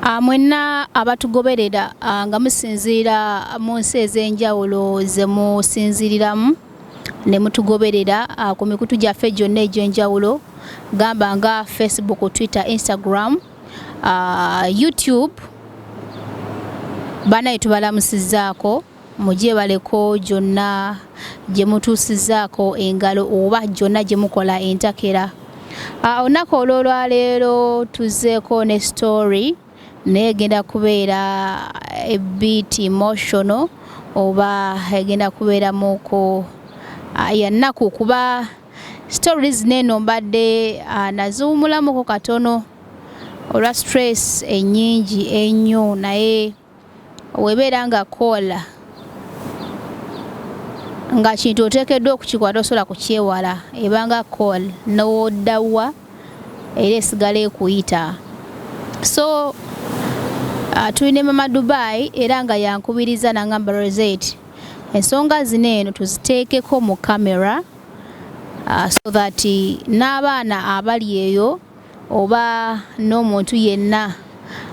Mwenna abatugoberera nga musinziira mu nsi ez'enjawulo ze musinziiriramu ne mutugoberera ku mikutu gyaffe gyonna egy'enjawulo gamba nga Facebook, Twitter, Instagram, YouTube, banaye tubalamusizzaako. Mugyebaleko gyonna gye mutuusizzaako engalo oba gyonna gye mukola entakera. Olunaku olw'olwaleero tuzzeeko ne story naye egenda kubeera a bit emotional oba egenda kubeeramuko ya nnaku kuba story zino eno mbadde naziwumulamuko katono olwa stress ennyingi ennyo, naye webeera nga kola nga kintu oteekeddwa okukikwata osobola kukyewala, ebanga call nowoddawa era esigala ekuyita. So tulina Mama Dubai era nga yankubiriza nangamba Rosette, ensonga zino eno tuziteekeko mu kamera so that n'abaana abali eyo oba n'omuntu yenna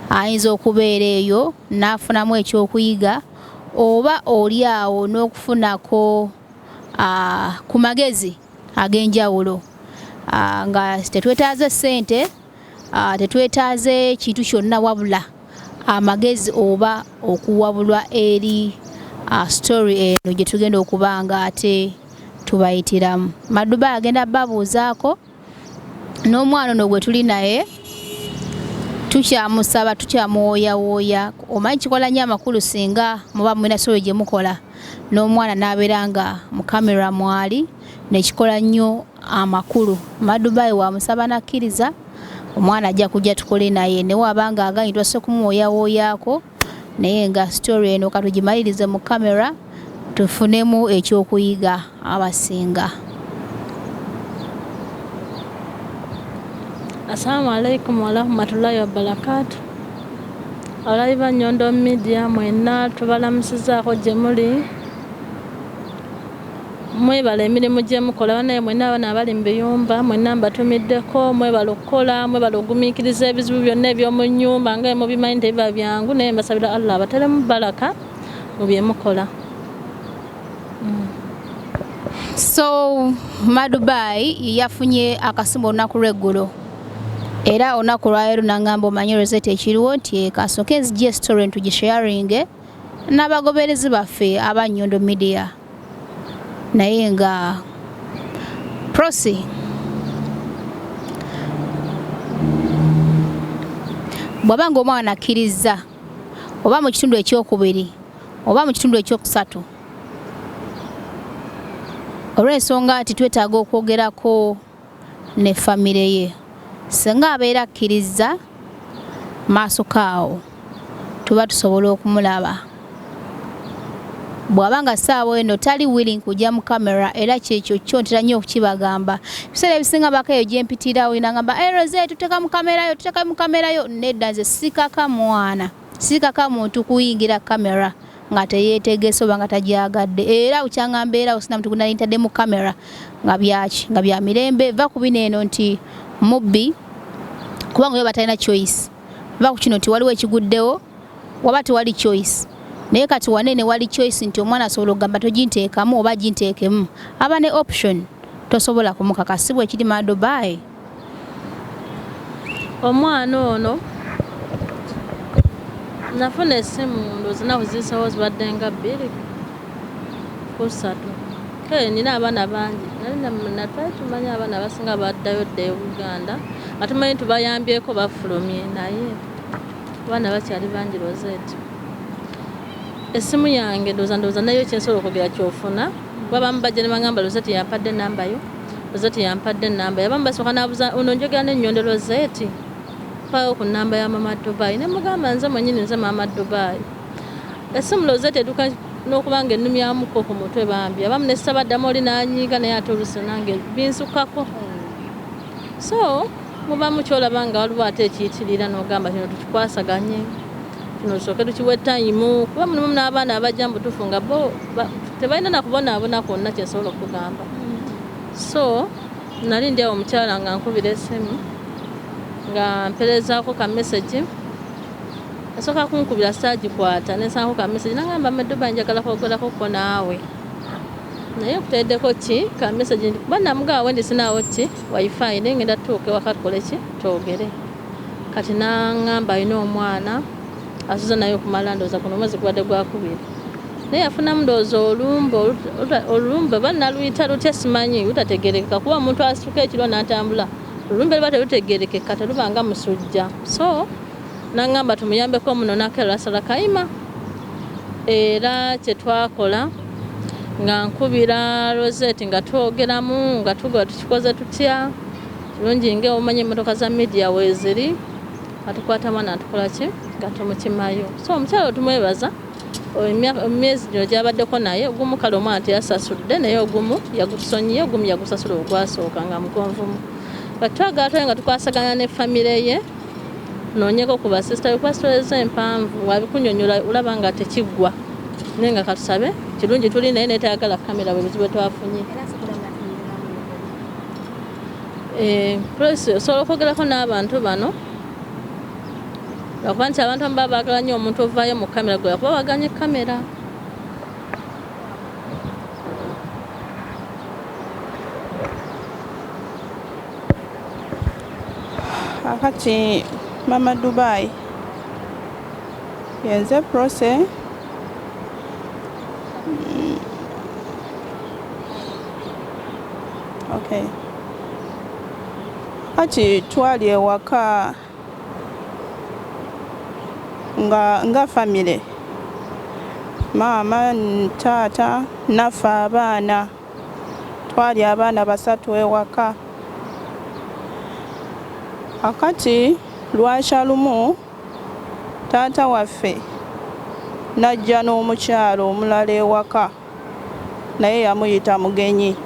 ayinza okubeera eyo n'afunamu ekyokuyiga oba oli awo n'okufunako ku magezi ag'enjawulo, nga tetwetaaze ssente, tetwetaaze kintu kyonna wabula amagezi oba okuwabulwa eri story eno gye tugenda okuba nga ate tubayitiramu. Madubai agenda babuuzaako n'omwana ono gwe tuli naye tukyamusaba, tukyamuwooyawooya. Omanyi kikola nnyo amakulu singa muba mulina story gye mukola n'omwana n'abeera nga mu kamera mwali, nekikola nnyo amakulu. Madubai wamusaba n'akkiriza, omwana ajja kujja tukole naye, ne waba nga agaanyi twasse kumuwooyawooyaako, naye nga story eno katugimalirize mu kamera tufunemu ekyokuyiga abasinga. Assalamu alaikum warahmatullahi wabarakatuh. Abalabi ba Nyondo Media mwenna tubalamusizaako gye muli. Mwebale emirimu gye mukola banaye mwenna abaana abali mu biyumba mwenna mbatumiddeko, mwebale okukola, mwebale okugumiikiriza ebizibu byonna eby'omu nnyumba nga mubimanyi tebiba byangu, naye mbasabira Allah abateremu baraka mu bye mukola. So Madubai yafunye akasimu olunaku lw'eggulo era olunaku lwaleero nangamba omanyi Rosette ekiriwo nti kasooke nzigye story ntugisharinge n'abagoberezi baffe aba Nyondo Media, naye nga Prossy bw'aba nga omwana akkirizza oba mu kitundu ekyokubiri oba mu kitundu ekyokusatu, olw'ensonga nti twetaaga okwogerako ne famire ye, singa abeera akkirizza maaso kaawo tuba tusobola okumulaba. Bw'aba nga ssaawa eno tali willing kujja mu kamera, era kyekyo kyo ntera nnyo okukibagamba. Ebiseera ebisinga baka eyo gye mpitirawo nangamba, hey, Rosette tuteeka mu kamera yo, tuteeka mu kamera yo. Nedda, nze sikaka mwana, sikaka muntu kuyingira kamera nga teyeetegese oba nga tagyagadde. Era bukyanga mbeerawo sina muntu gwe ntadde mu kamera nga byaki, nga bya mirembe. Va ku bino eno nti mubbi, kubanga oyo batalina choice. Va ku kino nti waliwo ekiguddewo, waba tewali choice. Naye kati wanene wali choice nti omwana asobola okugamba toginteekamu oba ginteekemu, aba ne option, tosobola kumukaka. Si bwe kiri Madubai? Omwana ono nafuna essimu ndowooza ennaku ziyiseewo zibadde nga 2 ku 3. Kale nina abaana bangi, nali tumanyi abaana abasinga baddayo dda e Buganda nga tumanyi tubayambyeko bafulumye, naye abaana bakyali bangi. Rosette, essimu yange ndowooza nayo kyensobola okwogera kyofuna, kuba abamu bajja ne bagamba Rosette yampadde ennamba yo, Rosette yampadde ennamba yo. Abamu basooka n'abuuza ono njogera ne Nyondo Rosette, mpaayo ku nnamba ya Mama Dubai, ne mugamba nze mwennyini nze Mama Dubai. Essimu Rosette eduuka n'okuba nga ennumyamuko ku mutwe bambi, abamu ne sisabaddamu oli n'anyiiga, naye ate oluusi nange binsukkako. So mubamu kyolaba nga waliwo ate ekiyitirira n'ogamba kino tukikwasaganye, kino tusooke tukiwe tayimu, kuba mulimu n'abaana abajja mu butuufu nga bo tebalina na kubonaabona kwonna kyensobola okugamba. So nali ndi awo omukyala nga nkubira essimu nga mperezaako ka message. Yasooka kunkubira saagikwata ne nsangaako ka message n'angamba Mama Dubai njagala kwogerako ko naawe. Naye nkuteereddeko ki ka message kuba namugamba wendi sinaawo ki wifi naye ngenda tutuuka ewaka tukole ki twogere. Kati n'angamba alina omwana asuze naye okumala ndowooza guno omwezi gubadde gwakubiri. Naye yafunamu ndowooza olumbe olumbe oba naluyita lutya simanyi lutategeerekeka kuba omuntu asituka ekiro n'atambula olumbe luba terutegeerekeka teruba nga musujja. So n'angamba tumuyambeko munonako Ras Al Khaimah era kye twakola nga nkubira Rosette nga twogeramu nga tugoba tukikoze tutya kirungi nga omanyi emmotoka za media weeziri atukwata mwana atukola ki nga tumukimayo. So omukyala tumwebaza emyezi gino gyabaddeko naye ogumu kale omwana teyasasudde naye ogumu yagutusonyiye ogumu yagusasula ogwasooka nga mugonvumu. Kati twagala tulabe nga tukwasaganya ne famire ye tunoonyeko ku basisita be kuba sitole ze empanvu wabikunyonnyola olaba nga tekiggwa naye nga katusabe kirungi tuli naye naye tayagala kamera bwe buzibu bwe twafunye. Poliisi osobola okwogerako n'abantu bano lwakuba nti abantu abamu baba baagala nnyo omuntu ovaayo mu kamera gwe lwakuba waganye kamera. Akati Mama Dubai yenze Prossy okay. Kati twali ewaka nga famire maama taata naffe abaana twali abaana basatu ewaka. Akati lwakya lumu taata waffe n'ajja n'omukyala omulala ewaka naye yamuyita mugenyi.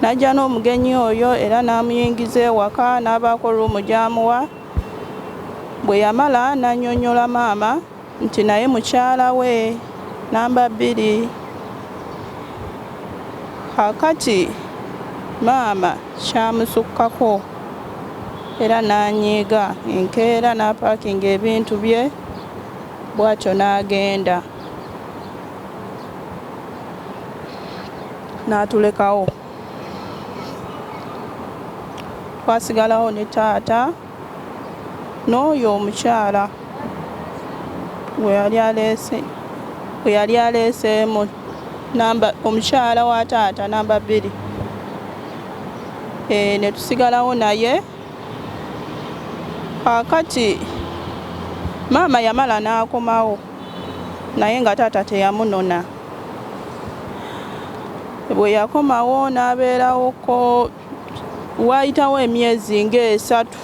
N'ajja n'omugenyi oyo era n'amuyingiza ewaka n'abaako ruumu gy'amuwa. Bwe yamala n'annyonnyola maama nti naye mukyala we namba 2. Kaakati maama kyamusukkako era n'anyiiga enkeera n'apaakinga ebintu bye bw'atyo n'agenda n'atulekawo. Twasigalawo ne taata n'oyo omukyala gwe yali aleeseemu namba omukyala wa taata namba 2. Ne tusigalawo naye. Kaakati maama yamala n'akomawo naye nga taata teyamunona. Bwe yakomawo n'abeerawoko waayitawo emyezi ng'esatu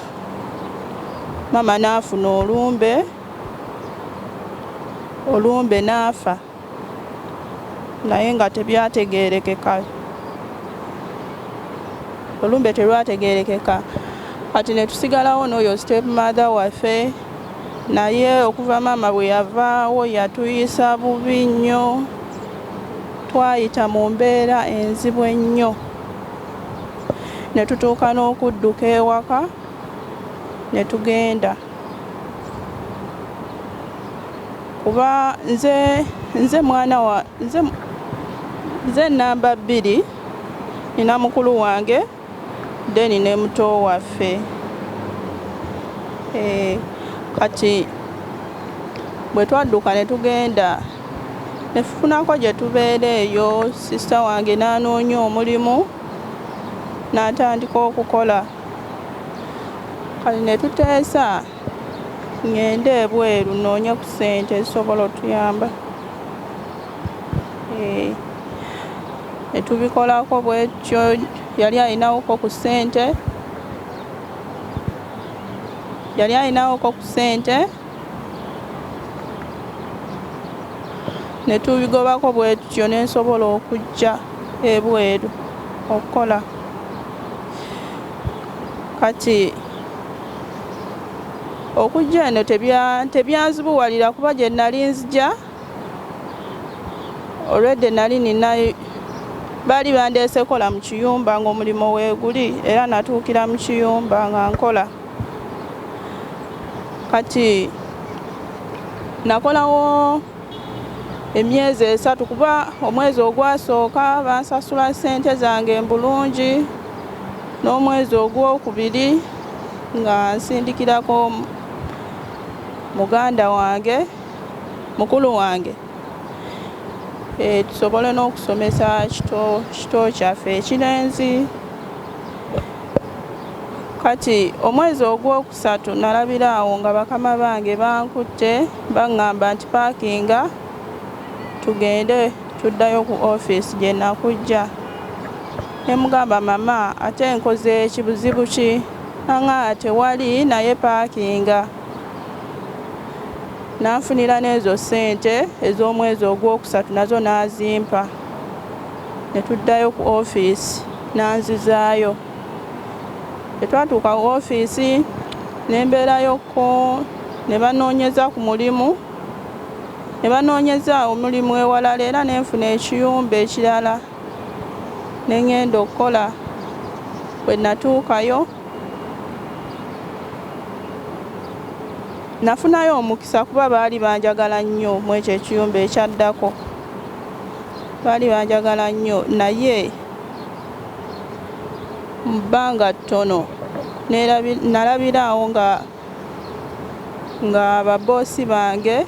maama n'afuna olumbe n'afa naye nga tebyategeerekeka. Olumbe terwategeerekeka. Kati ne tusigalawo n'oyo step mother waffe naye okuva maama bwe yavaawo yatuyisa bubi nnyo. Twayita mu mbeera enzibu ennyo ne tutuuka n'okudduka ewaka ne tugenda. Kuba nze mwana wa nze namba 2 nina mukulu wange then ne muto waffe. Kati bwe twadduka ne tugenda ne tufunako gye tubeera eyo, sisita wange n'anoonya omulimu n'atandika okukola. Kati ne tuteesa ngende ebweru nnoonye ku ssente ezisobola otuyamba. Ne tubikolako bwetyo, yali alinawoko ku ssente ne tubigobako bwetyo ne nsobola okujja ebweru okukola. Kati okujja eno tebyanzibuwalira kuba gye nali nzija already nali nina baali bandeese kola mu kiyumba ng'omulimu weeguli era natuukira mu kiyumba nga nkola. Kati Nakolawo emyezi 3 kuba omwezi ogwasooka bansasula ssente zange bulungi, n'omwezi ogwokubiri nga nsindikirako muganda wange, mukulu wange, tusobole n'okusomesa kito kyaffe ekirenzi. Kati omwezi ogwokusatu nalabira awo nga bakama bange bankutte, baŋŋamba nti paakinga tugende tuddayo ku ofiisi gye nakujja. Ne mugamba mama ate nkoze ekibuzibu ki? Naŋŋamba tewali naye paakinga. Nanfunira n'ezo ssente ez'omwezi ogwokusatu nazo n'azimpa. Ne tuddayo ku ofiisi n'anzizaayo. Bwe twatuuka ku ofiisi ne mbeerayokko ne banoonyeza ku mulimu, ne banoonyeza omulimu ewalala era ne nfuna ekiyumba ekirala ne ŋŋenda okukola. Bwe natuukayo nafunayo omukisa kuba baali banjagala nnyo mu ekyo ekiyumba ekyaddako, baali banjagala nnyo, naye mu bbanga ttono nalabiraawo nga baboosi bange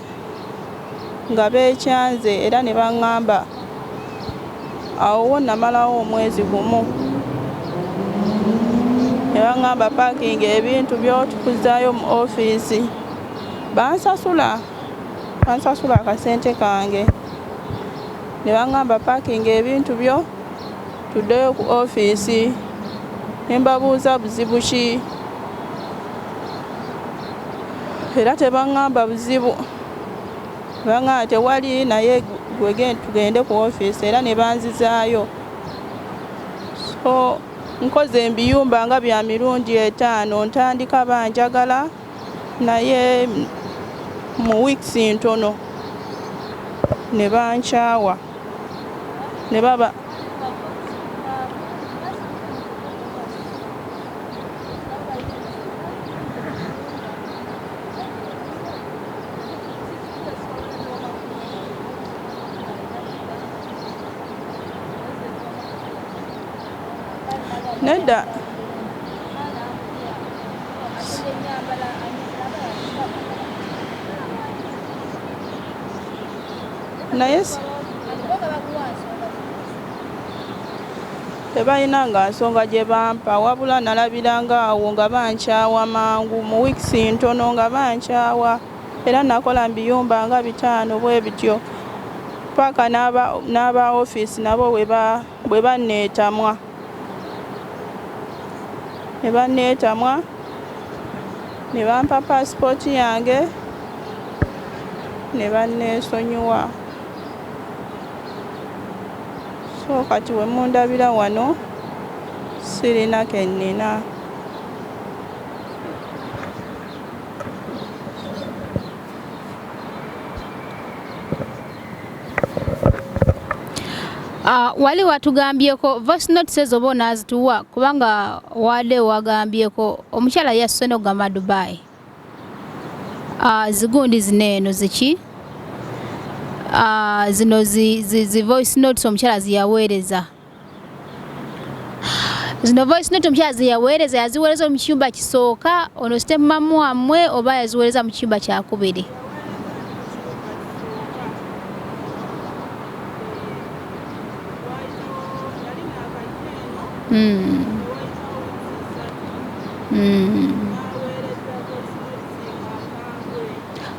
nga beekyanze era ne baŋŋamba awo wo namalawo omwezi gumu, ne baŋŋamba paakinga ebintu byo tukuzaayo mu ofiisi. Bansasula akasente kange, ne baŋŋamba paakinga ebintu byo tuddeyo ku ofiisi. Ne mbabuuza buzibu ki, era tebaŋŋamba buzibu, baŋŋamba tewali naye tugende ku ofiisi era ne banzizaayo. So nkoze ebiyumba nga bya mirundi 5, ntandika banjagala naye mu weeks ntono ne bankyawa ne baba nedda. Naye tebalina nga nsonga gye bampa, wabula nalabiranga awo nga bankyawa mangu mu weeks ntono nga bankyawa, era nakola mbiyumba nga 5 bwe bityo paka n'aba ofiisi nabo bwe banneetamwa. Ne banneetamwa ne bampa paasipooti yange ne banneesonyiwa. So kati we mundabira wano sirina ke nnina. Wali watugambyeko voice notes ezo oba onaazituwa, kubanga wadde wagambyeko omukyala yasse n'okugamba Dubai. Zigundi zino eno ziki? Zino zi voice notes omukyala ziyaweereza. Zino voice note omukyala ziyaweereza, yaziweereza mu kiyumba kisooka ono step mamu wammwe oba yaziweereza mu kiyumba kyakubiri?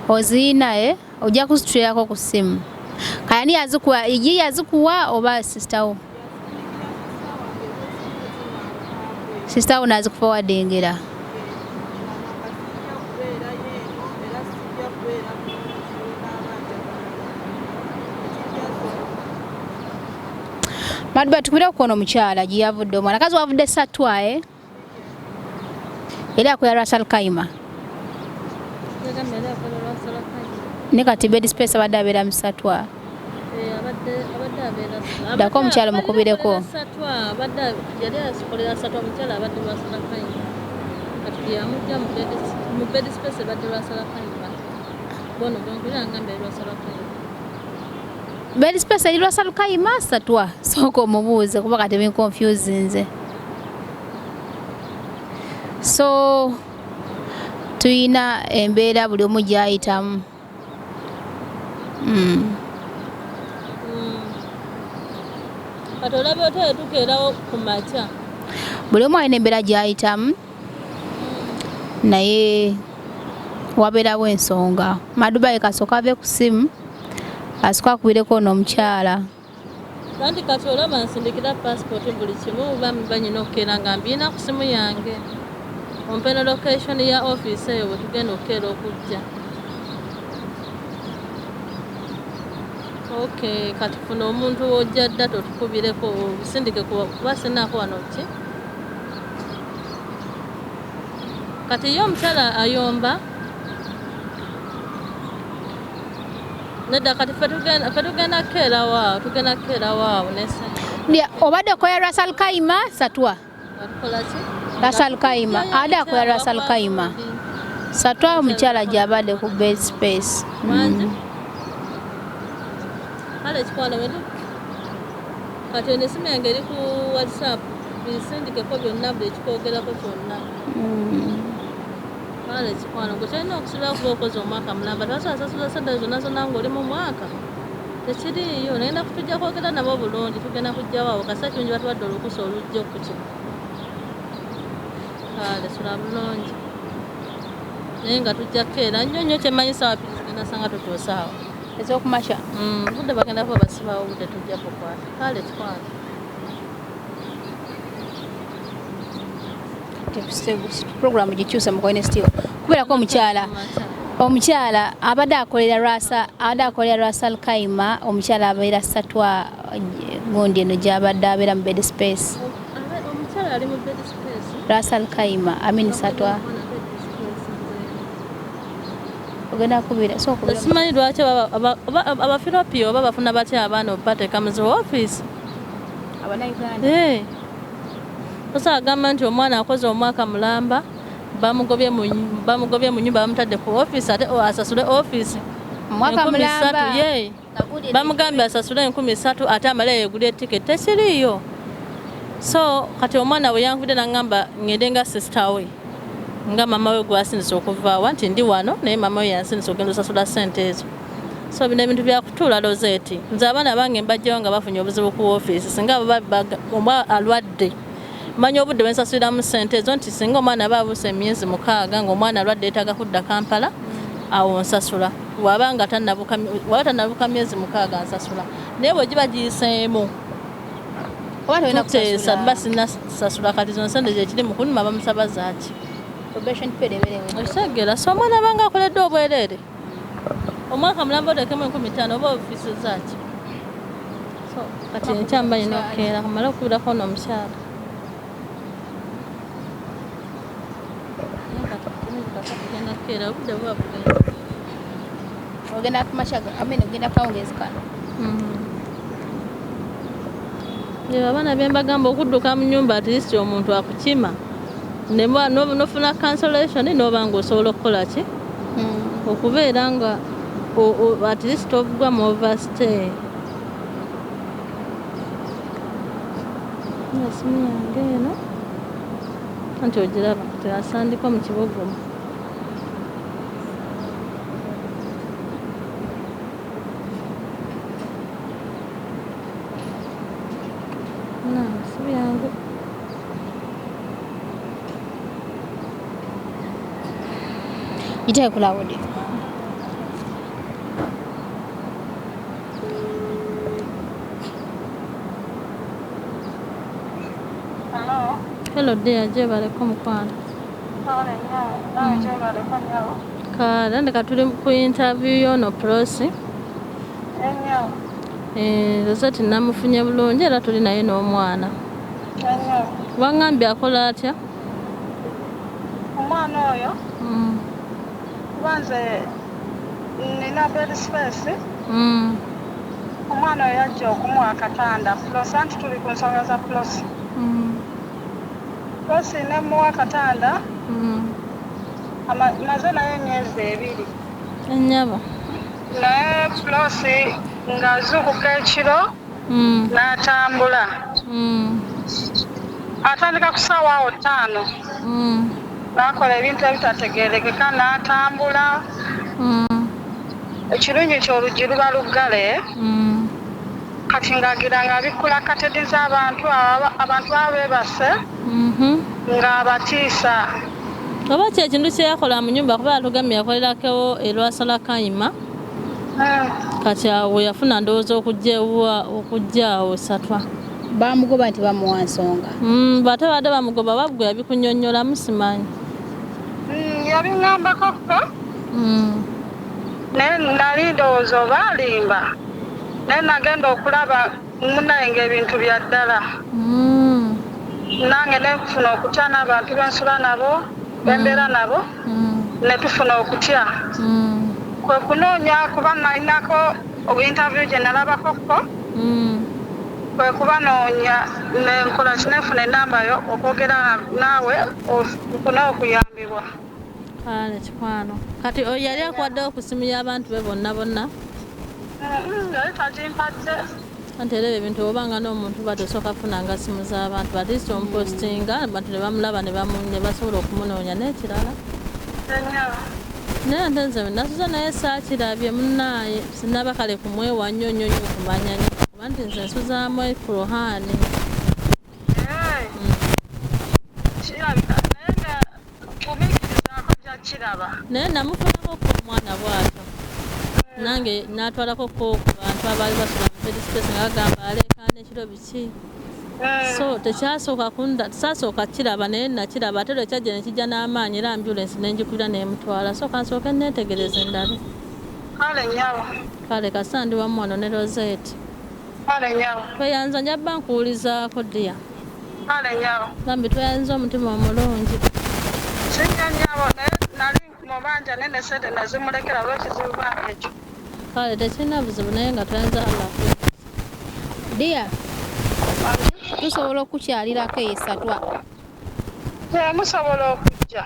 Oziyina ojja kuzitulirako ku ssimu. Kale ani yazikuwa? Ye yazikuwa oba sister wo? Sister wo n'azikuforwardingira. Maduba tukubire kukono omukyala gye yavudde omwana. Kazi wavudde Satwa Era akolera Ras Al Khaimah. Ne kati bed space abadde abeera mu Satwa. Ddako omukyala mukubireko. Yali akolera Satwa, omukyala abadde Ras Al Khaimah. Kati yamujja mu bed space ebadde Ras Al Khaimah. Bono gwenkulira ngamba eri Lwasa Lukayima. Bed space eri Lwasa Lukayima Satwa. Sooka omubuuze kuba kati binconfuse nze. So tuyina embeera buli omu gy'ayitamu. Kati olabye otya tukeerawo ku makya? Buli omu alina embeera gy'ayitamu naye wabeerawo ensonga. Madubayi kasooka ave ku ssimu asooka akubireko ono omukyala. Anti kati olaba nsindikira passport buli kimu banyina okukeera nga mbirina ku simu yange. Ompe ne location ya office eyo bwe tugenda okukeera okujja. Okay, kati funa omuntu w'ojja data otukubireko obisindike kuba sinaako wano ki? Kati ye omukyala ayomba nedda kati ffe tugenda kukeerawo awo, tugenda kukeerawo awo ne obadde okola Lwasa Lukayima Satwa? Atukola ki? Lwasa Lukayima, adde akola Lwasa Lukayima. Satwa omukyala gy'abadde ku bed space. Wangi? Kale kikwano wetu. Kati eno essimu yange eri ku WhatsApp, bisindikeko byonna buli ekikwogerako kyonna. Kale kikwano gwe kyolina okusibira kuba okoze omwaka mulamba, tebasobola sasula ssente zonna zonna ng'oli mu mwaka. Tekiriiyo, naye tujja kwogera nabo bulungi, tugenda kujjawo awo kasita kirungi batuwadde olukusa olujja okukima. Kale sula bulungi. Naye nga tujja kukeera nnyo nnyo kyemmanyi ssaawa bbiri zigenda sanga tutuuse awo. Ez'okumakya? Obudde bagenda kuba basibawo obudde tujja kukwata. Kale kikwano. Programu gikyuse mukoine still. Kubeerako omukyala. Omukyala abadde akolera Lwasa, abadde akolera Lwasa Lukayima, omukyala abeera Satwa gundi eno gy'abadde abeera mu bed space. Omukyala ali mu bed space. Lwasa Lukayima, Amin Satwa. Ogenda kubira, so kubira. Simanyi lwaki Abafiropio oba bafuna batya abaana obateeka mu zi office? Abannayuganda. Tosobola agamba nti omwana akoze omwaka mulamba bamugobye mu nnyumba bamutadde ku office ate asasule office. Omwaka mulamba. Bamugambye asasule 3,000 ate amale yeegulire tiketi tekiriiyo. So kati omwana we yankubidde n'angamba ngende nga sister we nga mama we gwasindise okuvaawa nti ndi wano naye mama we yansindise okugenda osasula ssente ezo. So bino ebintu byakutuula Rosette. Nze abaana bange mbajjayo nga bafunye obuzibu ku office singa oba alwadde manya obudde bwe nsasuliramu ssente ezo nti singa omwana aba abuuse emyezi 6 ng'omwana alwadde yeetaaga kudda Kampala awo nsasula. Bw'aba nga tannabuka myezi 6 nsasula. Naye bwe giba giyiseemu tuteesa mba sinnasasula kati zino ssente gyekiri mu kunuma bamusaba zaaki. Probation period ebeera ewedde. Okitegeera so omwana abanga akoledde obwereere. Omwaka mulamba oteekemu 5,000 oba ofiisi zaaki. So kati enkya mba nina okukeera kumale okubirako ono omukyala. Tugenda kukeera obudde buba bugenda. Ogenda ku makya amene ogenda kawungeezi kano. Abaana bye mbagamba okudduka mu nnyumba at least omuntu akukima. Nofuna cancellation n'oba ng'osobola okukola ki? Okubeera nga at least ovugwa mu overstay. Esimu yange eno anti ogiraba teyasandikwa mu kibugumu. Si byangu. Giteeke ku loud. Hello. Hello dear, gyebaleko mukwano. Kale ndeka tuli ku interview y'ono Prossy. Rosette namufunye bulungi era tuli naye n'omwana. Wangambye akola atya? Omwana oyo kuba nze nina bed space. Omwana oyo yajja okumuwa akatanda Prossy, anti tuli ku nsonga za Prossy. Prossy nemuwa akatanda maze naye emyezi 2. Ennyabo. Naye Prossy ng'azuukuka ekiro n'atambula. Atandika ku ssaawa awo ttaano. N'akola ebintu ebitategeerekeka n'atambula. Ekirungi nti oluggi luba luggale. Kati ng'agira ng'abikkula kateni z'abantu, abantu baba beebase ng'abatiisa. Oba ki ekintu kye yakola mu nnyumba kuba yatugambye yakolerako e Lwasala Kayima. Kati awo yafuna ndowooza okujja ewuwa okujja awo Satwa. Baamugoba nti bamuwa nsonga. Bw'ate badde bamugoba baggwe yabikunyonnyolamu simanyi. Yabiŋŋambako ko. Naye nali ndowooza oba alimba. Naye nagenda okulaba munnaye ng'ebintu bya ddala. Nange ne nfuna okutya n'abantu be nsula nabo, be mbeera nabo, ne tufuna okutya. Kwe kunoonya kuba nalinako interview gye nalabako ko, kwe kubanoonya ne nkola ki ne nfuna ennamba yo okwogera naawe nfune okuyambibwa. Kale kikwano. Kati oyo yali akuwaddewo ku ssimu y'abantu be bonna bonna? Yali tagimpadde. Anti era ebyo ebintu bw'oba nga n'omuntu bw'atyo osooka kufunanga ssimu z'abantu at least omupostinga abantu ne bamulaba ne basobola okumunoonya n'ekirala. Naye ate nze nasuze naye saakirabye munnaaye sinnaba kale kumwewa nnyo nnyo nnyo kumanya nnyo kuba nti nze nsuzaamu Quran. Kirabika naye nga Fumiitirizaako ojja kukiraba. Naye namufunako ko omwana bwatyo nange natwalako ko ku bantu abaali basula mu bed space nga bagamba aleekaana ekiro biki so tekyasooka kunda sasooka kiraba naye nakiraba ate lwe kyajja ne kijja n'amaanyi era ambulance ne ngikubira n'emutwala so kansooke neetegereze ndabe. Kale nnyabo. Kale kasita ndi wamu wano ne Rosette. Kale nnyabo. Tweyanza nja bba nkuwulizaako dear. Kale nyabo. Bambi tweyanziza omutima omulungi. Sinyo nyabo naye nali mubanja naye ne sente nazimulekera olwekizibu bambi ekyo. Kale tekirina buzibu naye nga tweyanziza Allah akuwe. Dear, tusobola okukyalirako eyo esatwa. Yeah, musobola okujja.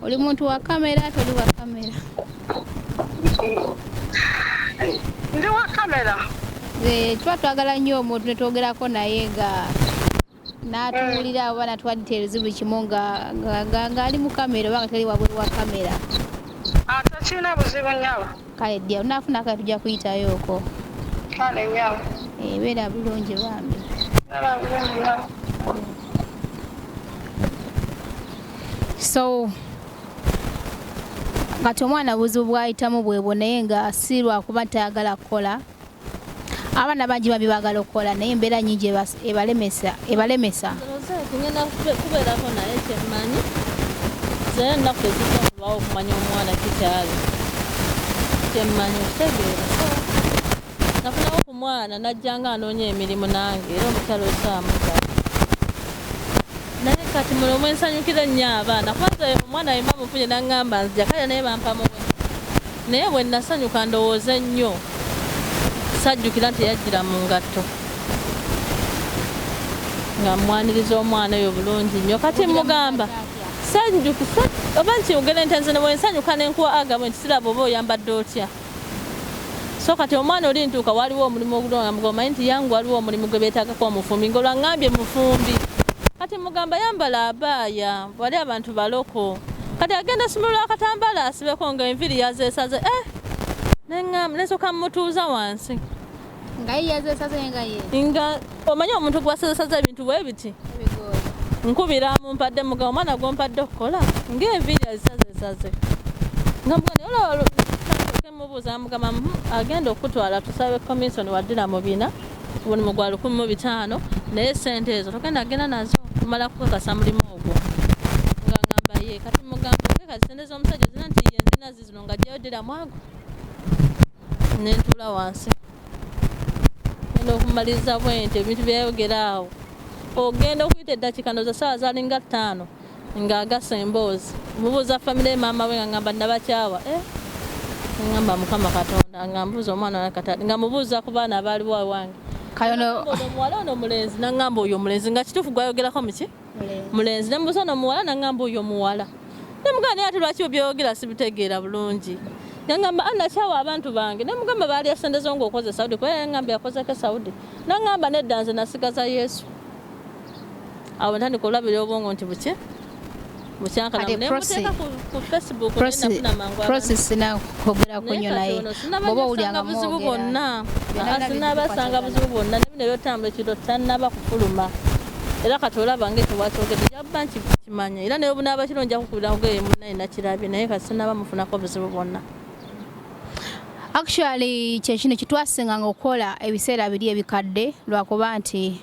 Oli muntu wa kamera toli wa kamera? Ndi wa kamera. Eh, tuba twagala nnyo omuntu ne twogerako naye nga n'atuwulira oba natuwa details buli kimu nga ng'ali mu kamera oba nga teri wabweru wa kamera. Ah, tekirina buzibu nnyabo. Kale ddia onaafuna kale tujja kuyitayo okwo. Kale nnyabo. Eh, beera bulungi bambi. Beera bulungi nnyabo. So kati omwana buzibu bwayitamu bwebwo naye nga si lwakuba tayagala kukola abaana bangi bambi baagala okukola naye embeera nyingi ebalemesa ebalemesa ngenda kubeerako naye kyemmanyi zaye ennaku tezijja kulwawo okumanya omwana kikyali kyemmanyi okitegeera so nafunawo ku mwana najja nga anoonya emirimu nange era omukyalo osaamuzala naye kati muno mwensanyukira ennyo abaana kwanza omwana yemba mufunye nangamba nzija kale naye bampa muwe Naye bwe nnasanyuka ndowooza ennyo, sajjukira nti yajjira mu ngatto. Nga mmwaniriza omwana oyo bulungi nnyo. Kati mmugamba, oba nkyogere nti nze bwe nsanyuka ne nkuwa aga bwe nti siraba oba oyambadde otya. So kati omwana oli ntuuka waliwo omulimu ogulonga mugamba omanyi nti yangu waliwo omulimu gwe beetaagako omufumbi ng'olwo aŋŋambye mufumbi. Kati mugamba yambala abaaya wali abantu baloko. Kati agenda sumulula akatambala asibeko nga enviiri yazeesaze eh nengamba nesooka mutuuza wansi nga ye yazeesaze nga ye nga omanyi omuntu gwasezesaze ebintu bwe biti nkubira mumpadde mugamba omwana gwompadde okukola ng'enviiri azisazesaze nga mugamba naye olaba mubuuza mugamba agenda okutwala tusabe komisoni waddira mu bina omulimu gwa 1500 naye sente ezo togenda genda nazo kumala kukakasa mulimu ogwo nga ngamba ye kati mugamba oke kati sente z'omusajja zina nti ye nzina zizino nga ajjayo ddira mwago nentuula wansi ngenda okumaliriza bwenti ebintu byayogera awo ogenda okuyita eddakiika ndoza saawa zalinga ttaano ng'agasa emboozi mubuuza famire ye maama we nga ngamba nabakyawa eh? Ngamba mukama katonda nga mbuuza omwana kata nga mubuuza ku baana abaaliwo ewange kayono ono muwala ono mulenzi nangamba oyo mulenzi nga kituufu gwayogerako muki mulenzi nemubuuza ono muwala nangamba oyo muwala nemugamba naye ate lwaki byogera sibitegeera bulungi Yangamba anakyawa abantu bange, nemugamba baalya sente zo ng'okoze Saudi, kuba yangamba yakozeko Saudi. Nangamba nedda, nze nasigaza Yesu. Awo ntandika olabira obwongo nti buki bukyankalamu, Kati naye muteeka ku Facebook, naye nafuna mangu abantu. Process sina kwogera nnyo naye bw'oba owulira nga buzibu mwogera. Bwonna. Byonna byonna Sinabasanga buzibu bwonna, nebino ebyotambula ekiro tannaba kufuluma, era kati olaba ngaekyo bwakyogedde jabba nti kimanya, era naye obunaaba kiro nja kukubira kugaye munaye nakirabye, naye kati sinaba mufunako buzibu bwonna. Actually, kyekino kyetwasinganga okukola ebiseera biri ebikadde, lwakuba nti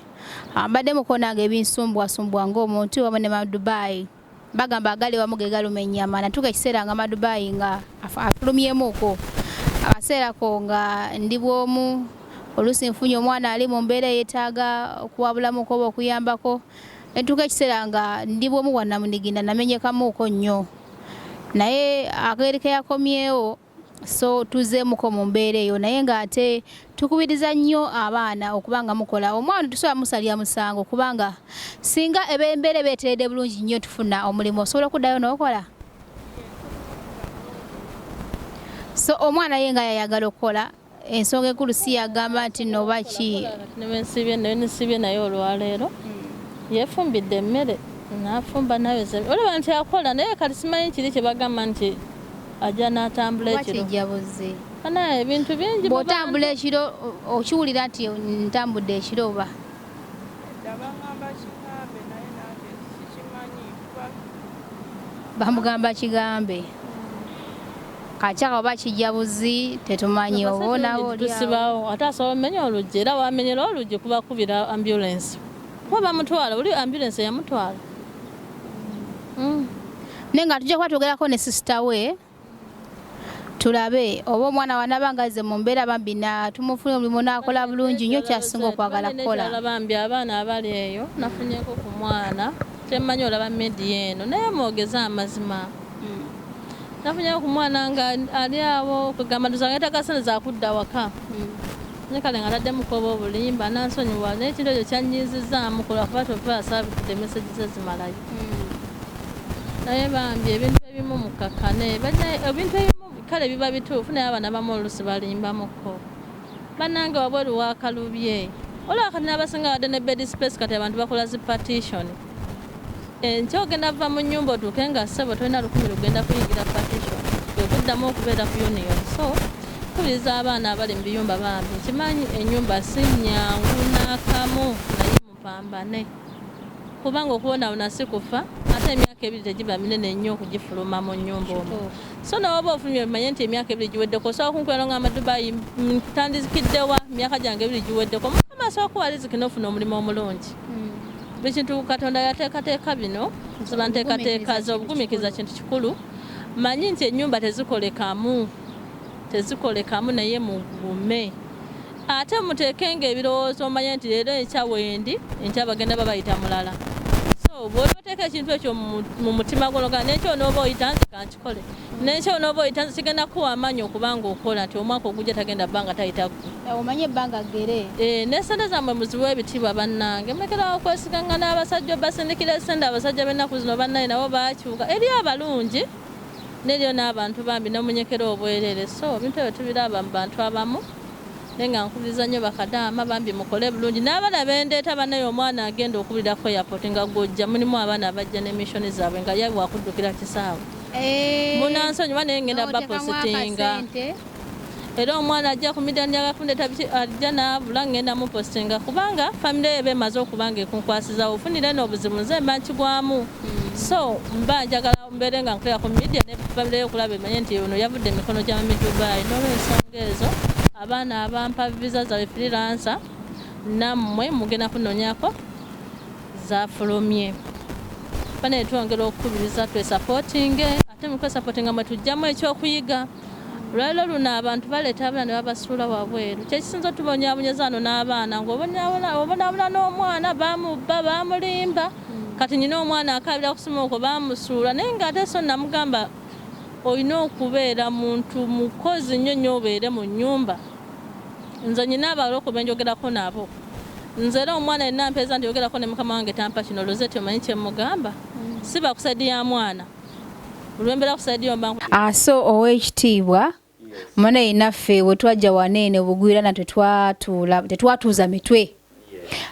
mbadde mukonanga ebinsumbuwasumbuwa ng'omuntu wamu ne Madubai bagamba agali wamu ge galuma ennyama. Natuuka ekiseera nga Madubai nga afulumyemuko akaseerako nga ndi bwomu, oluusi nfunye omwana ali mu mbeera eyeetaaga okuwabulamuko oba okuyambako, netuuka ekiseera nga ndi bwomu bwannamunigina, namenyekamuuko nnyo, naye akageri ke yakomyewo, so tuzeemuko mu mbeera eyo. Naye ng'ate tukubiriza nnyo abaana okuba nga mukola. Omwana tusobola musalira musango, kubanga singa eba embeera eba eteredde bulungi nnyo, tufuna omulimu, osobola okuddayo n'okola. So omwana ye nga yayagala okukola, ensonga enkulu si yagamba nti noba ki. Nensibye naye olwaleero yeefumbidde emmere, n'afumba nayoza, olaba nti akola, naye kati simanyi kiri kye bagamba nti ajja n'atambula oba ekiro. Kijjabuzi. Anaye ebintu bingi mu Bw'otambula ekiro okiwulira nti ntambudde ekiro oba? Edda baŋŋamba kigambe, naye nange sikimanyi kuba. Bamugamba kigambe kakyaka oba kijjabuzi, tetumanyi oba onaaba oli awo. Tusibawo, ate asobola omenya oluggi, era wamenyera oluggi kubakubira ambulance, kuba bamutwala oli ambulance eyamutwala. Naye nga tujja kuba twogerako ne sister we, tulabe oba omwana wanaba nga azze mu mbeera, bambi na tumufune omulimu n'akola bulungi nnyo, kyasinga okwagala kukola. Nekyala bambi abaana abali eyo, nafunyeko ku mwana kyemmanyi, olaba media eno, naye mwogeze amazima. Nafunyeko ku mwana nga ali awo kugamba nduzanga yetaaga sente zakudda waka, naye kale nga taddemu kuoba obulimba, nansonyiwa, naye ekintu ekyo kyanyiizizaamu kulwakuba tova asaabikudde message ze zimalayo. Naye bambi ebintu ebimu mukakkane. Ebintu ebimu kale biba bituufu, naye abaana bamu oluusi balimbamukko. Bannange, wabweru wakalubye, olaba kati n'abasinga badde ne bed space, kati abantu bakola zi partition. Enkya ogenda va mu nnyumba otuuke nga ssebo tolina 1000 lugenda kuyingira partition, kwe kuddamu okubeera ku union. So kubiriza abaana abali mu biyumba, bambi nkimanyi ennyumba si nnyangu n'akamu, naye mupambane, kubanga okubonabona si kufa, ate emyaka 2 tegiba minene nnyo okugifuluma mu nnyumba omwo. So nawoba ofulumye, omanye nti emyaka 2 giweddeko, osobola kunkwera nga Amadubayi ntandikiddewa, emyaka gyange 2 giweddeko, Mukama asobola kuwa riziki n'ofuna omulimu omulungi. Buli kintu Katonda yateekateeka, bino ziba nteekateeka ze. Obugumiikiriza kintu kikulu. Manyi nti ennyumba tezikolekamu, tezikolekamu, naye mugume, ate muteekenga ebirowoozo, omanye nti leero enkya wendi, enkya bagenda babayita mulala. So bw'oteeka ekintu ekyo mu mutima gwo, nogaa nenkya onooba oyita nze kankikole, nenkya onooba oyita nze, kigenda kuwa amaanyi okubanga okola nti omwaka ogujja tagenda bbanga tayita ggwe. Omanye ebbanga ggere. Ne sente zammwe muziwe ebitiibwa. Bannange, mulekerawo okwesiganga n'abasajja, obasindikira esente. Abasajja b'ennaku zino bannaye nabo bakyuka, eri abalungi neriyo n'abantu bambi nomunyekera obwerere. So ebintu ebyo tubiraba mu bantu abamu, naye nga nkubiriza nnyo bakadaama, bambi mukole bulungi n'abaana bendeeta. Bannaye, omwana agenda okubulira ku airport nga gwojja, mulimu abaana abajja ne mission zaabwe nga ye wakuddukira kisaawe. Munansonyiwa, naye ngenda bapositinga, era omwana ajja ku media njagakundeta biki, ajja n'abula, ngenda mupositinga, kubanga famire ye eba emaze okuba nga ekunkwasizawo. Ofunira eno obuzibu, nze mba nkigwamu. So mba njagala mbeere nga nkolera ku media ne famire ye okulaba, emanye nti ono yavudde emikono gya Mami Dubai. N'olwensonga ezo, abaana abampa visa zaabwe freelancer, nammwe mugenda kunonyako zafulumye. Bane twongera okukubiriza twesapootinge, ate mu kwesapootinga mwe tujjamu ekyokuyiga. Olwaliro luno abantu baleeta abaana ne babasuula wabweru, kyekisinza otubonyaabonyeza wano n'abaana, ng'obonaabona n'omwana bamubba, bamulimba. Kati nyina omwana akaabira ku simu okwo bamusuula, naye ng'ate so namugamba olina okubeera muntu mukozi nnyo nnyo, obeere mu nnyumba. Nze nyina abaloko benjogerako nabo, nze era omwana yenna mpeeza nti yogerako ne mukama wange tampa kino. Lozeti, omanyi kyemugamba, siba ku side ya mwana, olwembeera ku side yo mba So ow'ekitiibwa. Munaye naffe we twajja waneene obugwirana tetwatuuza mitwe.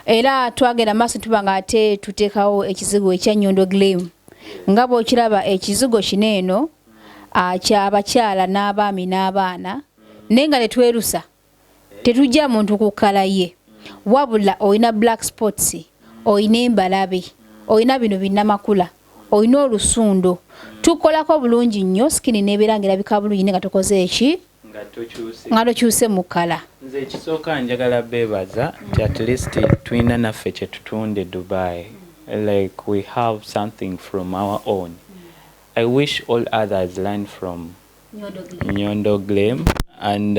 Era twagenda maaso tuba nga ate tuteekawo ekizigo ekya Nyondo Glam. Nga bw'okiraba ekizigo kino eno ky'abakyala n'abaami n'abaana, naye nga tetwerusa, tetujja muntu ku kkala ye, wabula olina black spots, olina embalabe, olina bino binnamakula, olina olusundo, tukolako bulungi nnyo skin n'ebeera ng'erabika bulungi naye nga tokoze eki Nga nga tokyuse mu kkala. Nze ekisooka njagala beebaza nti at least tulina naffe kye tutunda e Dubai. Like we have something from our own. I wish all others learn from Nyondo Glam and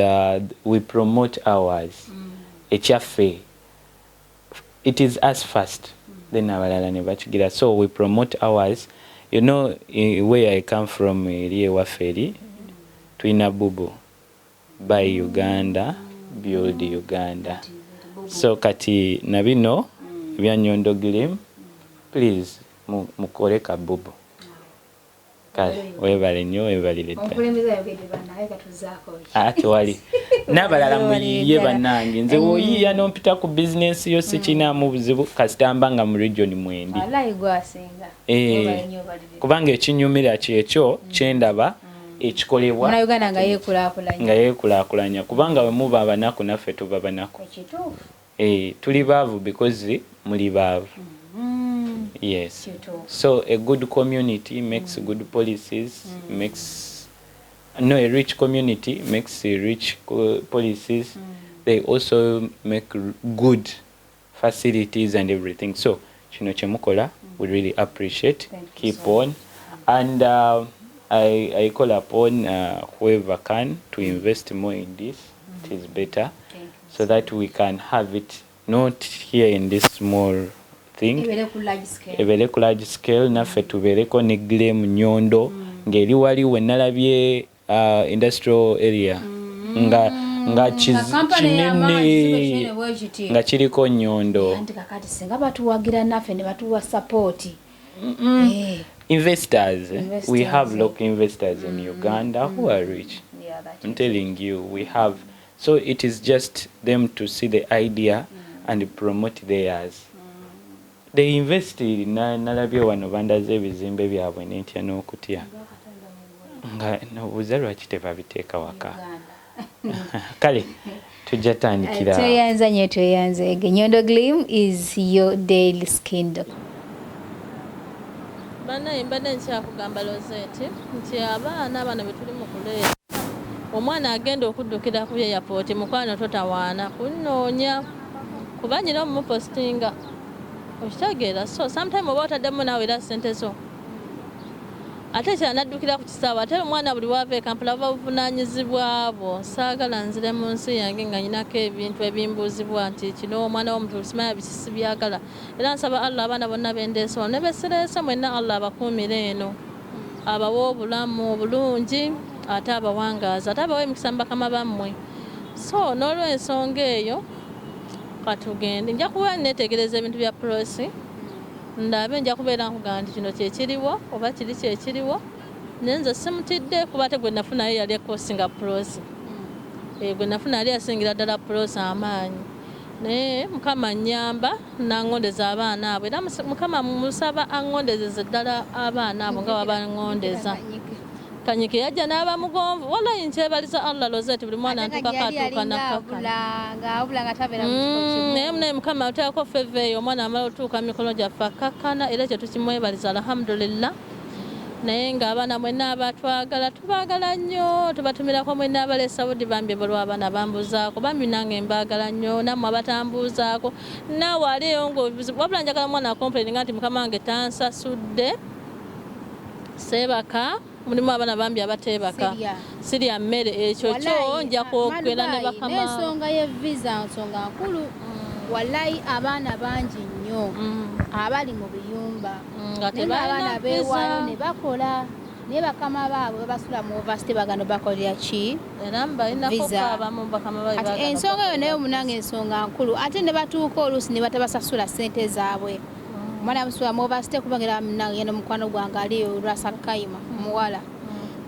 we promote ours. Ekyaffe. It is us first, then abalala ne bakigira. So we promote ours. You know where I come from, eri ewaffe eri tulina bubu. Buy Uganda, build Uganda. So kati na bino ebya Nyondo Glam, please mukole kabubu. Kale weebale nnyo, weebalire ddala. Omukulembeze ayogedde bannange, katuzaako ki? Ah, tewali n'abalala muyiye bannange. Nze woyiiya n'ompita ku bizinensi yo sikinaamu buzibu kasita mba nga mu region mwendi. Walayi gwasinga. Eh, Weebale nnyo, obalire. Kubanga ekinyumira kyekyo kyendaba ekikolebwa Munnayuganda nga yeekulaakulanya. Nga yeekulaakulanya, kubanga bwe muba abanaku naffe tuba banaku. Ekituufu. Eh, tuli baavu because muli baavu. Yes. Kituufu. So a good community makes good policies, makes no, a rich community makes a rich policies. They also make good facilities and everything. So kino kyemukola, we really appreciate. Thank you Keep so on. And I call upon whoever can to invest more in this. It is better. Thank you. So that we can have it not here in this small thing. Ebeere ku large scale. Ebeere ku large scale, naffe tubeereko ne Glam Nyondo ng'eri wali we nalabye industrial area nga Nga kampani y'amaanyi, kinene kinene bwe kiti. Nga kiriko Nyondo. Anti kakati singa batuwagira naffe ne batuwa support. Eh, Investors, eh? We Investors, have eh. local investors in Uganda who are rich. Yeah, that I'm telling you, we have. So it is just them to see the idea and promote theirs. They invest nalabye wano bandaze ebizimbe byabwe nentya n'okutya nga nobuuza lwaki tebabiteeka waka. Kale tujja tandikira. Tweyanza nnyo, tweyanzeege. Nyondo Glam is your daily skin doctor. Bannaye, mbadde nkyakugamba Rosette nti abaana bano be tuli mu kuleeta, omwana agenda okuddukira ku airport, mukwano totawaana kunnoonya kuba nyina omumupositinga, okitegeera? So sometime oba otaddemu naawe era ssente zo, ate kyanaddukira ku kisaawe, ate omwana buli waava e Kampala buba buvunaanyizibwa bwo. Saagala nzire mu nsi yange nga nyinako ebintu ebimbuuzibwa nti kino omwana w'omuntu simanya biki, sibyagala. Era nsaba Allah abaana bonna bendeese wano ne besireese mwenna, Allah abakuumire eno, abawe obulamu obulungi, ate abawangaaza, ate abawe emikisa mu bakama bammwe. So n'olwensonga eyo katugende, nja kuba neetegereza ebintu bya Prosi ndabe, nja kubeera nkugamba nti kino kyekiriwo oba kiri kyekiriwo, naye nze simutidde kuba ate gwe nafunayo yali ekosinga Prosi. Eh, gwe nafuna yali asingira ddala Prosi amaanyi, naye Mukama nnyamba nangondeza abaana abo. Era Mukama musaba aŋŋondezeze ddala abaana abo nga wabaŋŋondeza Kanyike. Yajja n'aba mugonvu, wallahi nkyebaliza Allah Rosette, buli mwana ntuukako atuuka nakkakana. Ng'abula nga tabeera mu kifo kimu. Naye munaye Mukama ateekako favour eyo, omwana amala otuuka mu mikono gyaffe akakkana, era ekyo tukimwebaliza, alhamdulillah. Naye ng'abaana mwenna abatwagala tubaagala nnyo, tubatumirako mwenna abali e Saudi, bambi balwa abaana bambuzaako, bambi nange mbaagala nnyo, nammwe abatambuuzaako naawe aliyo nga wabula njagala mwana acomplaininga nti mukama wange tansasudde, seebaka. Mulimu abaana bambi abateebaka. Sirya. Sirya mmere, ekyo kyo Wallahi, nja kwogera ne Malubayi, bakama. N'ensonga ye visa nsonga nkulu. Wallahi abaana bangi nnyo abali mu biyumba nga naye ng'abaana tebalina beewaayo visa ne bakola, naye bakama baabwe babasula mu overstay, bagano bakolera ki? Era mbalinako Visa. abamu bakama babe Kati baagala ensonga eyo nayo bakolera. munange ensonga nkulu, ate ne batuuka oluusi ne batabasasula ssente zaabwe. Omwana amusula mu overstay kubanga era munange yeno mukwano gwange aliyo Rasalkaima muwala.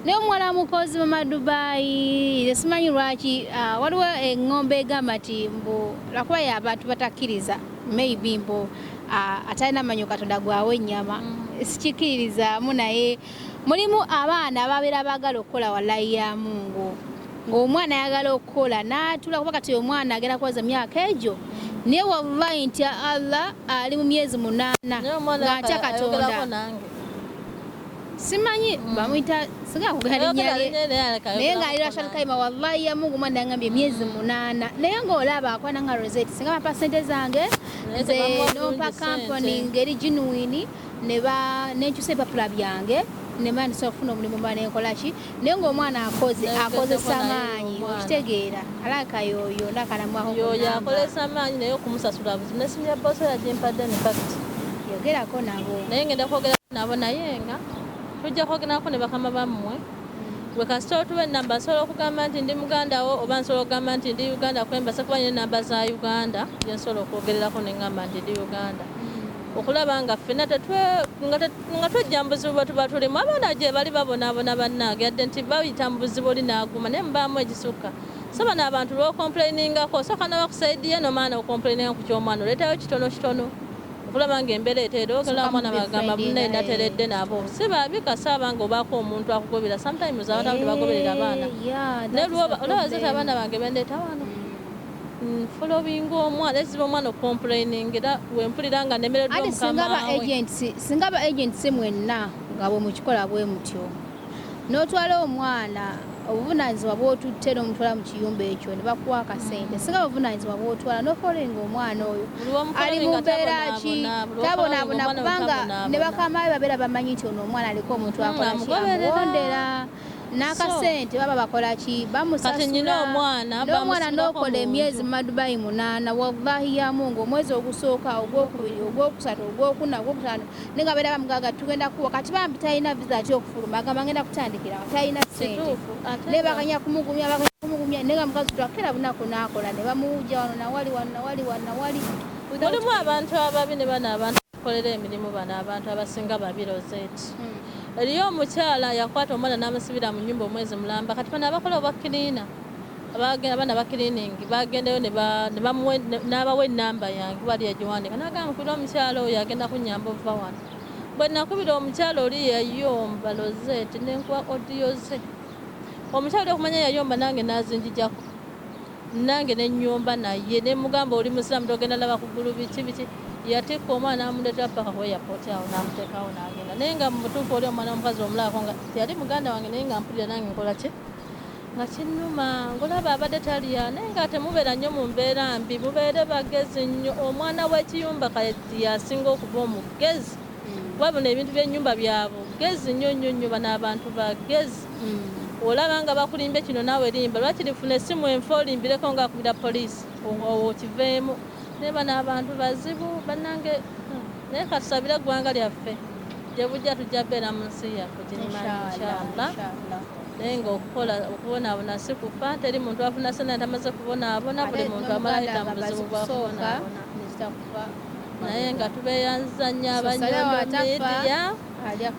Naye omuwala mukozi mama Dubai, nze simanyi lwaki waliwo eŋŋombe egamba nti mbu lwakuba ye abantu batakkiriza, maybe mbu atalina manyo Katonda gwawa ennyama. Sikikkiririzaamu, naye mulimu abaana ababeera baagala okukola, wallahi ya Mungu, ng'omwana ayagala okukola n'atula, kuba kati omwana agenda kuweza myaka egyo, naye wallahi nti Allah ali mu myezi 8 Naye omwana nga ntya ayogerako Katonda. nange. Simanyi bamuyita, singa kugala linnya lye, naye ng'ali Rashad Kaima. Wallahi ya Mungu, omwana yangambye emyezi 8, naye ng'olaba akwana nga Rosette, singa bampa sente zange Naye nze tebamuwa nompa bulungi kampani ssente. ngeri genuine ne ba nenkyusa ebipapula byange ne mba nsobola okufuna omulimu, mba nenkola ki, naye ng'omwana akoze Naye akozesa naye maanyi. omwana. Okitegeera, alaka yoyo ndakalamuwako. Yoyo akolesa amaanyi, naye okumusasula buzibu. Nesimu ya bosa yagimpadde ne fakiti. Yogerako nabo. Naye ngenda kwogera nabo, naye nga tujja kwogerako ne bakama bammwe. Gwe kasita otuwa enamba, nsobola okugamba nti ndi muganda wo, oba nsobola okugamba nti ndi Uganda kwembasa, kuba nina enamba za Uganda gyensobola okwogererako neŋŋamba nti ndi Uganda, okulaba nga ffenna nga twejja mu buzibu bwe tuba tulimu. Abaana gye bali babonaabona bannange, yadde nti bayita mu buzibu oli n'aguma, naye mubaamu ekisukka. So bano abantu lwocomplainingako, osooka nabakusaidiye nomala nokomplaininga ku kyomwana, oleetayo kitono kitono okulaba ng'embeera eteera. Ogenda omwana bagamba munnaye nateredde nabo si babi, kasaaba nga obaako omuntu akugobera. Sometimes abantu abamu tebagoberera abaana, naye olaba zete abaana bange bendeeta wano following omwana, eziba omwana ocomplaining, era wempulira nga nemereddwa. Ate singa ba mukama we. Agents, singa ba agents mwenna nga bwe mukikola bwe mutyo, n'otwala omwana, obuvunanyizibwa bw'otutte n'omutwala mu kiyumba ekyo ne bakuwa akasente, singa obuvunanyizibwa bw'otwala n'ofollowinga omwana oyo Buli lw'omufollowinga ali mu mbeera ki, tabonaabona, buli tabonaabona, lw'ofollowinga kubanga omwana ne bakama be babeera bamanyi nti ono omwana aliko omuntu akola ki, amugoberera. Amuwondera n'akasente baba bakola ki, bamusasula. Kati nnyina omwana n'omwana bamusibako n'okola mu emyezi nju. Madubayi 8, wallahi ya Mungu, omwezi ogusooka, ogwokubiri, ogwokusatu, ogwokuna, ogwokutaano, naye nga beera bamugaga tugenda kuwa. Kati bambi talina visa ati okufuluma, agamba ngenda kutandikira awo, talina ssente. Kituufu ate Naye bakanya kumugumya, bakanya kumugumya, naye nga mukazi twakera bunaku n'akola ne bamuwujja wano nawali, wano nawali, wano nawali. Mulimu abantu ababi ne bano abantu bakolera emirimu, bano abantu abasinga babi, Rosette. Eriyo omukyala yakwata omwana n'amusibira mu nyumba omwezi mulamba. Kati bano abakola obwa cleaner, abaana ba cleaning bagendayo ne n'abawa enamba yange, bali yagiwandika, n'agamba nkubira omukyala oyo agenda kunnyamba ova wano. Bwe nakubira omukyala oli yayomba, Rosette, nenkuwa audio ze. Omukyala oli okumanya yayomba nange n'azinjijako, nange nenyomba naye, nemugamba oli musiraamu togenda laba kugulu biki biki. Yatikka omwana n'amuleetera paka ku airport awo n'amuteekawo n'agenda. Naye nga mu butuufu oli omwana omukazi omulabako nga teyali muganda wange, naye nga mpulira nange nkola ki nga kinnuma, ngolaba abadde talya. Naye nga temubeera nnyo mu mbeera mbi, mubeere bagezi nnyo. Omwana w'ekiyumba kati yasinga okuba omugezi, kuba bino ebintu by'ennyumba bya bugezi nnyo nnyo nnyo. Bano abantu bagezi, olaba nga bakulimbe kino naawe limba, lwaki lifuna essimu enfa olimbireko ng'akubira poliisi okiveemu. Naye bano abantu bazibu bannange. Naye katusabire eggwanga lyaffe gye bujja tujja beera mu nsi yaffe girimanyi, inshallah. Naye nga okukola okubonaabona si kufa. Teri muntu afuna sente tamaze kubonaabona. Buli muntu amala ayita mu buzibu bwa kubonaabona. Naye nga tubeeyanza nnyo abanyondo media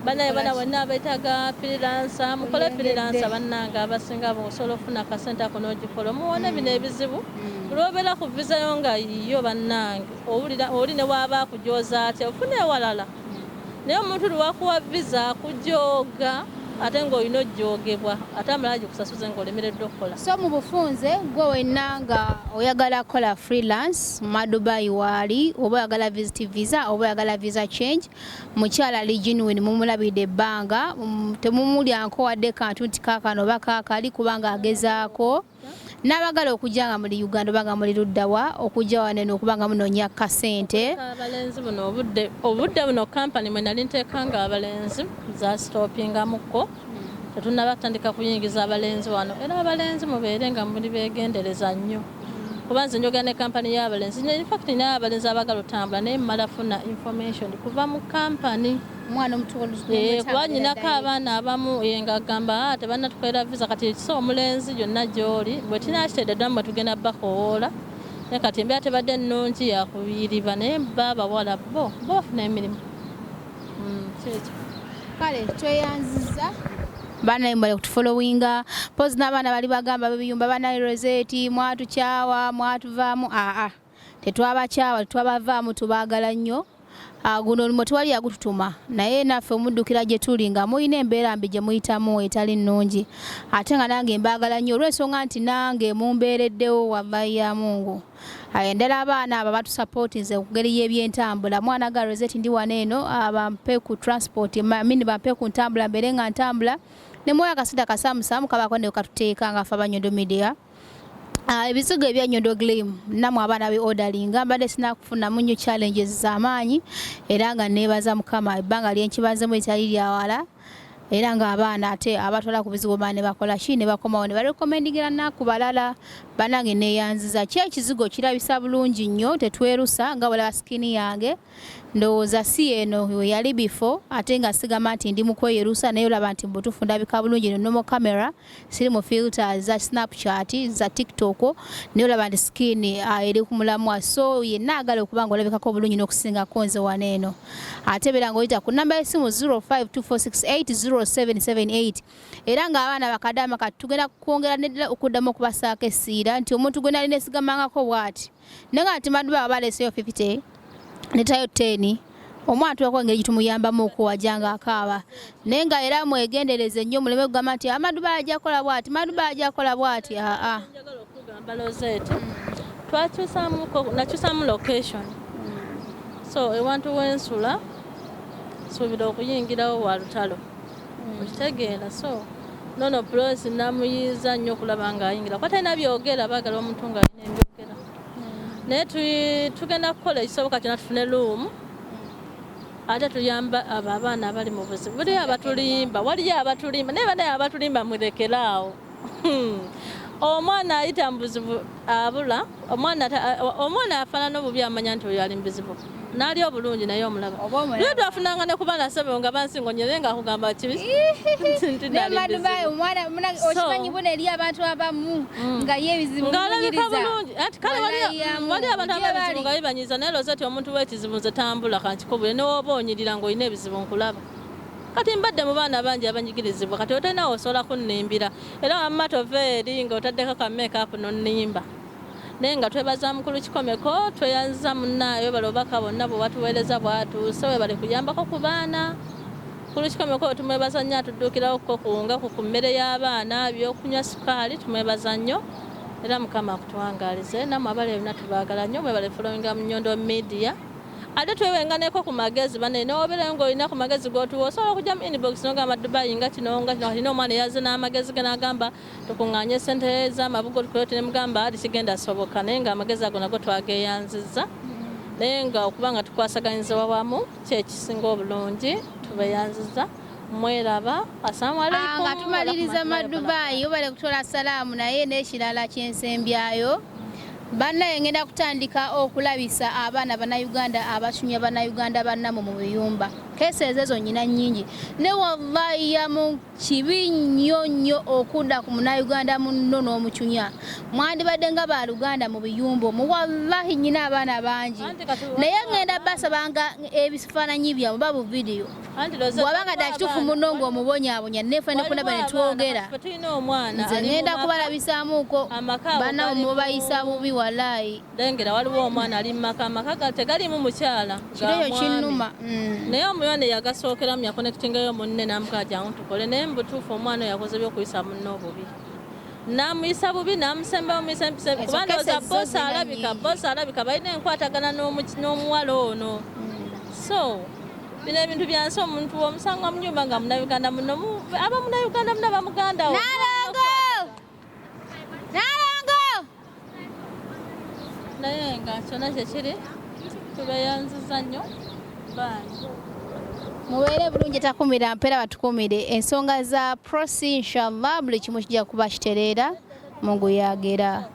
banaye, bana bonna abeetaaga freelancer, mukole freelancer bannange. Abasinga osobola okufuna akasente ako n'ogikola omuwone bino ebizibu. Lwobeera ku visayo nga yiyo bannange, owulira oli ne waaba akujooza atya, ofuna ewalala. Naye omuntu lwakuwa visa akujooga, ate ng'olina ojjoogebwa, ate amala gikusasuze ng'olemereddwa okukola. So mu bufunze, gwe wenna nga oyagala kukola freelance madubai waali, oba oyagala visit visa, oba oyagala visa change, mukyala ali genuine, mumulabidde ebbanga, temumulyanko wadde kantu nti kaakano oba kaakali, kubanga agezaako. N'abagala okujja nga muli Uganda oba nga muli luddawa, okujja wanene okuba nga munoonya kasente. Abalenzi buno obudde buno kampani mwe nali nteekanga abalenzi zasitopingamukko, tetunnaba kutandika kuyingiza abalenzi wano. Era abalenzi mubeere nga muli beegendereza nnyo, kuba nze njogera ne kampani y'abalenzi. Infact nina abalenzi abagala otambula, naye mmala funa information kuva mu kampani. Omwana omuto. Kuba nyinako abaana abamu nga gamba, "Ah, tebannatukolera visa." Kati ekisa omulenzi gyonna gy'oli bwe tinakiteereddwa mwe tugenda bakowoola, naye kati embeera tebadde nnungi yakuyiriba. Naye ba abawala bo bafuna emirimu. Kyekyo. Kale tweyanziza. Baana mbale kutufollowinga pozi n'abaana bali bagamba bebiyumba bana Rosette mwatukyawa mwatuvaamu. Aa, tetwabakyawa, tetwabavaamu, tubaagala nnyo. Guno olimo tewali yagututuma, naye naffe omuddukira gye tuli nga mulina embeera mbi gye muyitamu etali nnungi, ate nga nange mbaagala nnyo olw'ensonga nti nange mumbeereddewo, wallahi ya Mungu. Endala abaana abo batusupportinze ku ngeri y'ebyentambula. Mwana ga Rosette, ndi wano eno, bampe ku transport mini, bampe ku ntambula, mbeere nga ntambula ne mwoyo akasida kasaamusaamu kabaako ne katuteeka nga ffe Abanyondo Media. Ebizigo ebya Nyondo Glim namwe abaana be orderinga, mbadde sinakufunamu nnyo challenges z'amaanyi, era nga neebaza Mukama ebbanga lyenkibazeemu ekyali lyawala, era ng'abaana ate abatwala ku bizigo baa ne bakola ki ne bakomawo ne barecommendingira naku balala. Bannange, neeyanziza ki, ekizigo kirabisa bulungi nnyo, tetwerusa nga bwolaba skin yange, ndowooza si eno we yali before, ate nga sigamba nti ndi mu kweyerusa, naye olaba nti mubutuufu ndabika bulungi no normal camera, siri mu filters za Snapchat, za TikTok, naye olaba nti skin eri ku mulamwa. So yenna agala okuba nga olabikako obulungi n'okusingako nze wano eno, ate beera ng'oyita ku namba y'essimu 0524680778. Era ng'abaana bakadaama kati tugenda kwongera neddala okuddamu okubasaako essiira nti omuntu gwe nali nesigamangako bw'ati, naye nga nti maduba baleeseyo 50 netayo 10, omwana tubako engeri gitumuyambamu okuwajja ng'akaaba, naye nga era mwegendereze nnyo, muleme kugamba nti amaduba ajja kukola bw'ati, maduba ajja kukola bw'ati, aa. Njagala okugamba Rosette, twakyusamuko, nakyusamu location, so ewantu wensula suubira okuyingirawo wa lutalo, okitegeera? So nono Prosi namuyiiza nnyo okulaba ng'ayingira kuba talina byogera, baagala omuntu ng'alina embyogera, naye tugenda kukola ekisoboka kyonna tufune room, ate tuyamba abo abaana abali mu buzibu. Waliyo abatulimba, waliyo abatulimba, naye banaye abatulimba mulekeraawo. Omwana ayita mu buzibu abula, omwana afaanana obubi amanya nti oyo ali mu buzibu, n'ali obulungi naye omulaba. Oba omulaba. Naye twafunanga ne ku baana sebo nga bansingonye, naye nga akugamba kibi nti nali Madubai buzibu. Omwana okimanyi buna eri abantu abamu nga ye ebizibu ng'alabika bimunyiriza. Bulungi anti kale Wallahi yamu, wali abantu gye ababizibu bali. nga bibanyiza, naye Rosette omuntu w'ekizibu nze tambula kankikubule, newooba onyirira ng'olina ebizibu nkulaba. Kati mbadde mu baana bangi abanyigirizibwa, kati otalina osobola kunnimbira, era wamma tova eri ng'otaddeko ka makeup n'onnimba, naye nga twebaza mukulu Kikomeko, tweyanziza munnaayo bale obubaka bonna bwe watuweereza bwatuuse, webale kuyambako ku baana. Mukulu Kikomeko tumwebaza nnyo, atudduukirawo ko kuwunga ku mmere y'abaana, byokunywa, sukaali, tumwebaza nnyo, era Mukama akutuwangaalize. Nammwe abali ebina tubaagala nnyo, mwebale followinga mu Nyondo Media, ate twewenganeko ku magezi bane, nobeerayo ng'olina ku magezi g'otuwa, osobola okujja mu inbox n'ogamba Dubai nga kino nga kino, alina omwana eyazze n'amagezi ge n'agamba tukuŋŋaanye sente z'amabugo tukole, nemugamba ati kigenda soboka, naye ng'amagezi ago nago twageeyanzizza, naye nga okuba nga tukwasaganyiza wamu kyekisinga obulungi. Tubeyanziza, mweraba, assalamu alaikum. Nga tumaliriza Madubayi, obale kutola salaamu, naye n'ekirala kyensembyayo, bannaye, ngenda kutandika okulabisa abaana Bannayuganda abasunya Bannayuganda bannammwe mu biyumba. Cases ezo nyina nnyingi, ne wallahi yamu kibi nnyo nnyo okudda ku Munnayuganda munno n'omucunya. Mwandibadde nga baluganda mu biyumba omwo. Wallahi nyina abaana bangi, Anti kati naye ngenda basabanga ebifaananyi byammwe ba bu vidiyo. Anti Rosette, Bw'abanga ddala kituufu waliwo muno ng'omubonyaabonya, nefe nekunaba waliwo ne twogera. abaana, kati ffe tulina omwana Nze ali mu ngenda maka. kubalabisaamuuko. Amaka ago Bannammwe gali mubayisa bubi, wallahi. Lengera, waliwo omwana ali mu maka, amaka tegalimu mukyala, Kiro ga ekyo mwami. kinnuma. Naye omwana yagasookeramu yakonectingayo munne n'amugaa jangu tukole, naye mu butuufu omwana oyo yakoze byokuyisa munne obubi, n'amuyisa bubi, n'amusembayo muyisa Ezo kuba ndowooza cases zo bosi zina alabika nnyingi. Bosi alabika balina enkwatagana n'omuwala ono. So bino ebintu byansi, omuntu omusanga mu nyumba nga Munnayuganda muno aba Munnayuganda muno aba muganda wo. Nalongo! Nalongo! Naye nga kyonna kyekiri, tubeyanziza nnyo, bye. Mubeere bulungi, takumira mpeera, batukumire ensonga za Prosi. Inshallah buli kimu kijja kuba kitereera, Mungu yagera.